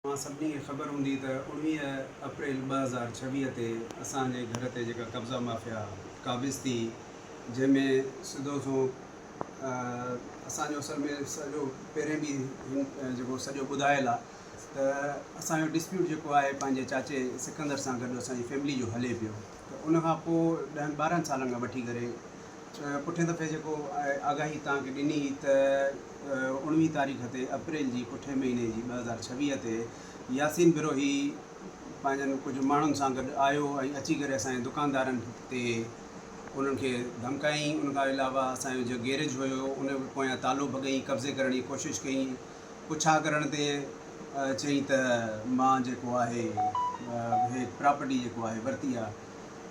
اوهان سڀني کي خبر هوندي ته 19 اپريل 2026 تي اسان جي گهر تي جيڪا قبضا مافيا قابض ٿي جنهن ۾ سڌو سنئون اسان جو اصل ۾ سڄو پهرين به هن جيڪو سڄو ٻڌايل آهي ته اسان جو ڊسپيوٽ جيڪو آهي پنهنجي چاچي سڪندر سان گڏ اسان جي فيملي جو هلي پيو ته ان کان پوء ڏهن ٻارهن سالن کان وٺي ڪري پٺين دفعي جيڪو آگاهي توهان کي ڏني ته اڻويهه تاريخ تي اپريل جي پٺين مهيني جي 2026 تي ياسين بروهي پنهنجن ڪجهه ماڻهن سان گڏ آيو ۽ اچي ڪري اسان جي دڪاندارن تي انهن کي ڌمڪايائين ان کان علاوه اسان جو جيڪو گيريج هيو ان به پويان تالو ڀڳئين قبضي ڪرڻ جي ڪوشش ڪئي پڇا ڪرڻ تي چيائين ته مان جيڪو آهي هي پراپرٽي جيڪو آهي ورتي آهي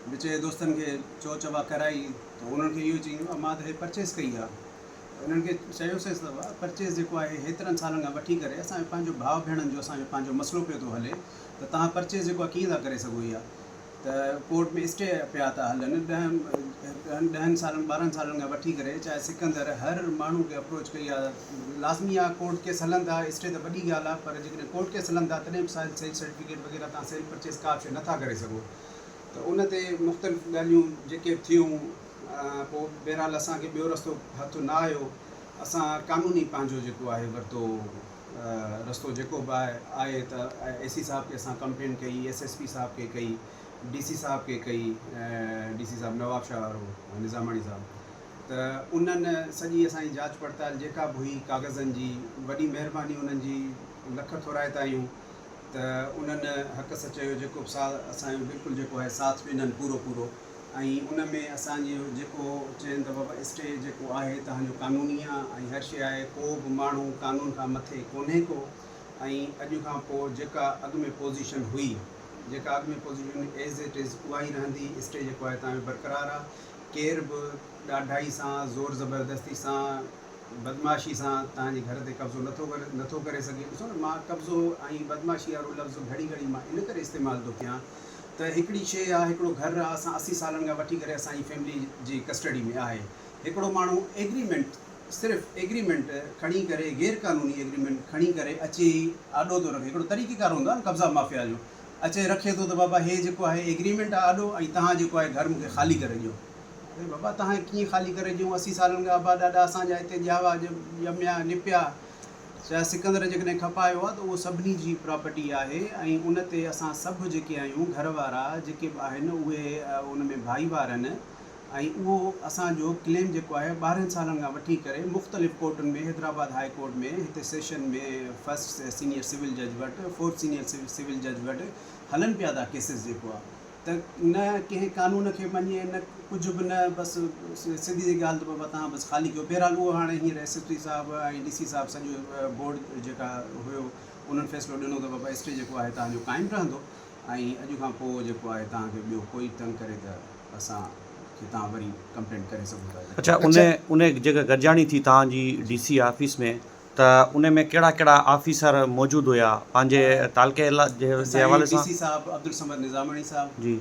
وچ جي دوستن کي چئو چوا ڪرائي ته انهن کي اهو چيائين مان ته هي پرچيز ڪئي آهي ته انهن کي چيوسيس ته ڀاء پرچيز جيڪو آهي هيترن سالن کان وٺي ڪري اسان جو پنهنجو ڀاء ڀيڻن جو اسان جو پنهنجو مسئلو پيو ٿو هلي ته توهان پرچيز جيڪو آهي ڪيئن ٿا ڪري سگهو اها ته ڪورٽ ۾ اسٽي پيا ٿا هلن ڏهن ڏهن سالن ٻارهن سالن کان وٺي ڪري چاهي سڪندر هر ماڻهو کي اپروچ ڪئي آهي لازمي آهي ڪورٽ ڪيس هلن ٿا اسٽي ته وڏي ڳالهه آهي پر جيڪڏهن ڪورٽ ڪيس هلن ٿا تڏهن به سيل سرٽيفڪيٽ وغيره توهان سيل پرچيز ڪا به شيء نٿا ڪري سگهو ته ان تي مختلف ڳالهيون جيڪي به ٿيون پوء بهرحال اسان کي ٻيو رستو هٿ نه آيو اسان قانوني پنهنجو جيڪو آهي ورتو رستو جيڪو به آهي ته اي سي صاحب کي اسان ڪمپلين ڪئي ايس ايس پي صاحب کي ڪئي ڊي سي صاحب کي ڪئي ڊي سي صاحب نواب شاهه وارو نظاماڻي صاحب ته انهن سڄي اسان جي جاچ پڙتال جيڪا به هئي ڪاغذن جي وڏي مهرباني انهن جي لک ٿورائتا آهيون ته انهن حق سچ جو جيڪو به ساٿ اسان جو بلڪل جيڪو آهي ساٿ ڏنن پورو پورو ۽ ان ۾ اسان جو جيڪو چين ته بابا اسٽي جيڪو آهي تهان جو قانوني آ ۽ هر شي آهي ڪو به ماڻهو قانون کان مٿي ڪونهي ڪو ۽ اڄ کان پوء جيڪا اڳ ۾ پوزيشن هئي جيڪا اڳ ۾ پوزيشن هئي ايز it از اها ئي رهندي اسٽي جيڪو آهي تهان جو برقرار آ ڪير به ڏاڍائي سان زور زبردستي سان بدمعاشي سان توهان جي گهر تي قبضو نٿو ڪري نٿو ڪري سگهي. ڏسو نه مان قبضو ۽ بدمعاشي وارو لفظ گهڙي گهڙي مان ان ڪري استعمال ٿو ڪيان ته هڪڙي شيء آ هڪڙو گهر آ اسان 80 سالن کان وٺي ڪري اسان جي فيملي جي ڪسٽڊي ۾ آهي هڪڙو ماڻهو ايگريمينٽ صرف ايگريمينٽ کڻي ڪري غير قانوني ايگريمينٽ کڻي ڪري اچي آڏو ٿو رکي هڪڙو طريقي ڪار هوندو آ نه قبضا مافيا جو اچي رکي ٿو ته بابا هي جيڪو آهي ايگريمينٽ آ آڏو ۽ توهان جيڪو آهي گهر مون کي خالي ڪري ڏيو. اڙي بابا توهان کي ڪيئن خالي ڪري ڏيون، 80 سالن کان ابا ڏاڏا اسان جا هتي ڄاوا ڄميا نپيا. شاهه سڪندر جيڪڏهن کپايو آهي ته اهو سڀني جي پراپرٽي آهي ۽ ان تي اسان سڀ جيڪي آهيون گهر وارا جيڪي به آهن اهي ان ۾ ڀائيوار آهن ۽ اهو اسان جو ڪليم جيڪو آهي 12 سالن کان وٺي ڪري مختلف ڪورٽن ۾ حيدرآباد هاء ڪورٽ ۾ هتي سيشن ۾ فرسٽ سينيئر سول جج وٽ فورٿ سينيئر سول جج وٽ هلن پيا ٿا ڪيسز جيڪو آهي ته نه ڪنهن قانون کي مڃي نه ڪجهه به نه بس سڌي سڌي ڳالهه ته بابا توهان بس خالي ڪيو بهرحال اهو هاڻي هينئر ايس ايس پي صاحب ۽ ڊي سي صاحب سڄو بورڊ جيڪا هيو انهن فيصلو ڏنو ته بابا اسٽي جيڪو آهي توهان جو قائم رهندو ۽ اڄ کان پوء جيڪو آهي توهان کي ٻيو ڪوئي تنگ ڪري ته اسان کي توهان وري ڪمپلينٽ ڪري سگهو ٿا. اڇا ان ان جيڪا گڏجاڻي ٿي توهان جي ڊي سي آفيس ۾ ته ان ۾ ڪهڙا ڪهڙا آفيسر موجود هيا پنهنجي تعلقي جي حوالي سان؟ سائين ڊي سي صاحب عبدالصمد نظاماڻي صاحب، جي.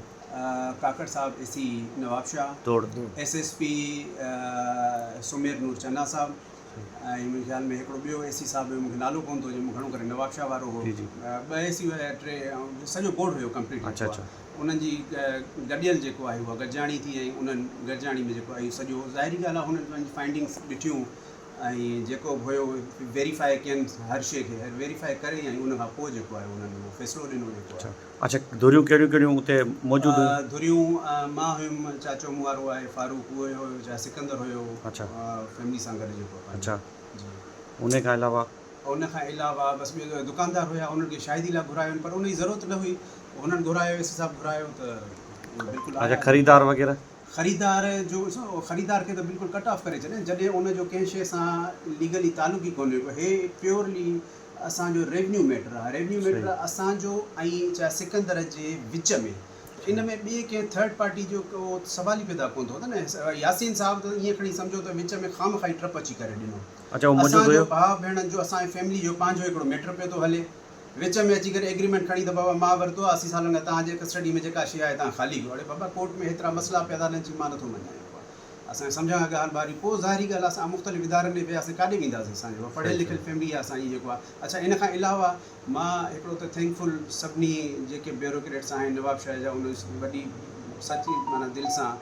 ڪاڪڙ صاحب اي سي نوابشاهه، توڙ. ايس ايس پي سمير نور چنا صاحب ۽ منهنجي خيال ۾ هڪڙو ٻيو اي سي صاحب هيو مونکي نالو ڪونه ٿو اچي مون گهڻو ڪري نوابشاهه وارو هو جي جي. ٻه اي سي هيا ٽي سڄو بورڊ هيو ڪمپليٽ اڇا جيڪو اڇا. آهي انهن جي گڏيل جيڪو آهي اها گڏجاڻي ٿي ۽ انهن گڏجاڻي ۾ جيڪو آهي سڄو ظاهري ڳالهه آهي هنن پنهنجي فائنڊنگس ڏٺيون ۽ جيڪو به هيو ويريفائي ڪين هر شيء کي ويريفائي ڪري ۽ ان کان پوء جيڪو آهي انهن اهو فيصلو ڏنو جيڪو آهي. اڇا ڌريون ڪهڙيون ڪهڙيون اتي موجود هيون؟ ڌريون مان هيم چاچو مون وارو آهي فاروق اهو هيو چاچا سڪندر هيو اڇا فيملي سان گڏ جيڪو آهي اڇا جي ان کان علاوه؟ ان کان علاوه بس ٻيو دڪاندار هيا انهن کي شاهدي لاء گهرايو پر ان جي ضرورت نه هئي هنن گهرايو ايس صاحب گهرايو ته بلڪل اڇا خريدار وغيره؟ خريدار جو ڏسو خريدار کي ته بلڪل ڪٽ آف ڪري ڇڏين جڏهن ان جو ڪنهن شيء سان ليگلي تعلق ئي ڪونهي ڪو هي پيورلي اسان جو ريونيو ميٽر آهي ريونيو ميٽر اسان جو ۽ چاهي سڪندر جي وچ ۾ ته ان ۾ ٻئي ڪنهن ٿرڊ پارٽي جو ڪو سوال ئي پيدا ڪونه ٿو ٿئي نه ياسين صاحب ته ائين کڻي سمجهو ته وچ ۾ خامخواه ٽرپ اچي ڪري ڏنو اسان جو ڀاء ڀيڻن جو اسان جي فيملي جو پنهنجو هڪڙو ميٽر پيو ٿو هلي وچ ۾ اچي ڪري ايگريمينٽ کڻي ته بابا مان ورتو آ 80 سالن کان توهان جي ڪسٽڊي ۾ جيڪا شيء آهي توهان خالي ڪيو اڙي بابا ڪورٽ ۾ هيترا مسئلا پيا ٿا هلن چي مان نٿو مڃان اهو. اسان کي سمجهه کان ڳالهه ٻاهر هئي. پوء ظاهري ڳالهه آهي اسان مختلف ادارن ڏي وياسين ڪاڏي وينداسين اسان جو پڙهيل لکيل فيملي آهي اسان جي جيڪو آهي اڇا ان کان علاوه مان هڪڙو ته thank فل سڀني جيڪي بيوروڪريٽس آهن نوابشاهه جا انهن وڏي سچي معنيٰ دل سان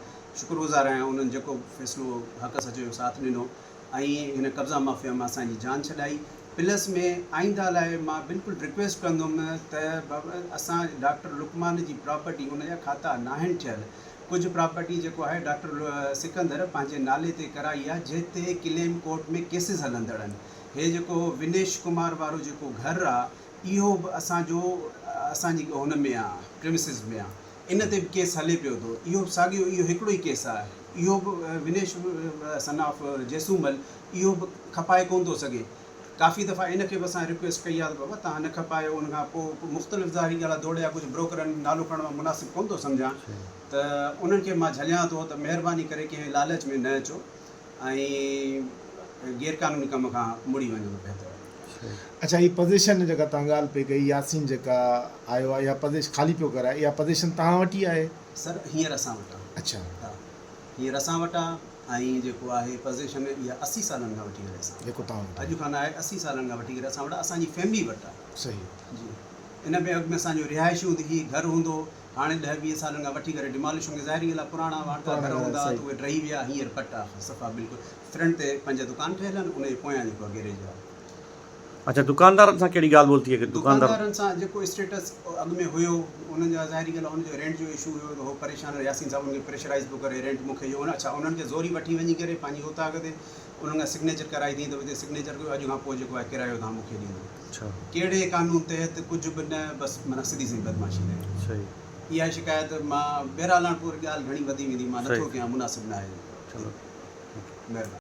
شڪر گذار آهيان انهن جيڪو فيصلو حق سچ جو ساٿ ڏنو ۽ هن قبضا مافيا مان اسان جي جان ڇڏائي پلس ۾ آئنده لاء مان بلڪل رڪويسٽ ڪندم ته بابا اسان ڊاڪٽر لقمان جي پراپرٽي ان جا کاتا ناهن ٺهيل ڪجهه پراپرٽي جيڪو آهي ڊاڪٽر سڪندر پنهنجي نالي تي ڪرائي آهي جنهن تي ڪليم ڪورٽ ۾ ڪيسز هلندڙ آهن هي جيڪو ونيش ڪمار وارو جيڪو گهر آ اهو به اسان جو اسان جي هن ۾ آ پريمسز ۾ آ ان تي به ڪيس هلي پيو ٿو اهو به ساڳيو اهو هڪڙو ئي ڪيس آهي اهو به ونيش سن آف جيسومل اهو به کپائي ڪونه ٿو سگهي ڪافي دفعا ان کي به اسان رڪويسٽ ڪئي آهي ته بابا توهان نه کپايو ان کان پوء مختلف ظاهري ڳالهه آهي دوڙ جا ڪجهه بروڪرن نالو کڻڻ مان مناسب ڪونه ٿو سمجهان ته انهن کي مان جهليان ٿو ته مهرباني ڪري ڪنهن لالچ ۾ نه اچو ۽ غير قانوني ڪم کان مڙي وڃو ته بهتر آهي. اڇا هي پزيشن جيڪا توهان ڳالهه پئي ڪئي ياسين جيڪا آيو آهي اها پزيش خالي پيو ڪرائي اها پزيشن توهان وٽ ئي آهي؟ سر هينئر اسان وٽ آهي. اڇا. ها هينئر اسان وٽ آهي ۽ جيڪو آهي پزيشن اها 80 سالن کان وٺي ڪري اسان وٽ جيڪو توهان وٽ اڄ کان نه آهي 80 سالن کان وٺي ڪري اسان وٽ اسان جي فيملي وٽ آهي. صحيح. جي ان ۾ اڳ ۾ اسان جو رهائشي هوندي هي گهر هوندو هو هاڻي ڏهه 20 سالن کان وٺي ڪري ڊمالش هوندي ظاهري ڳالهه آهي پراڻا واڻڪا گهر هوندا ته اهي ڊهي ويا هينئر پٽ آهي صفا بلڪل فرنٽ تي پنج دڪان ٺهيل آهن ان جي پويان جيڪو آهي گيريج آهي. اڇا دڪاندارن سان ڪهڙي ڳالهه ٻولهه ٿي آهي دڪاندار. دڪاندارن سان جيڪو اسٽيٽس اڳ ۾ هيو انهن جا ظاهري ڳالهه آهي ان جو رينٽ جو اشو هيو ته هو پريشان هيا ياسين صاحب انهن کي پريشرائيز پيو ڪري رينٽ مون کي ڏيو اڇا انهن کي زوري وٺي وڃي ڪري پنهنجي اوطاق تي انهن کان سگنيچر ڪرائي اٿئي ته هتي سگنيچر ڪيو اڄ کان پوء جيڪو آهي ڪرايو توهان مون کي ڏيندو. ڪهڙي قانون تحت ڪجهه به نه بس معنيٰ سڌي سنئين بدمعاشي رهي. اها شڪايت مان بهرحال هاڻ پوء ڳالهه گهڻي وڌي ويندي مان نٿو ڪيان مناسب ناهي. مهرباني.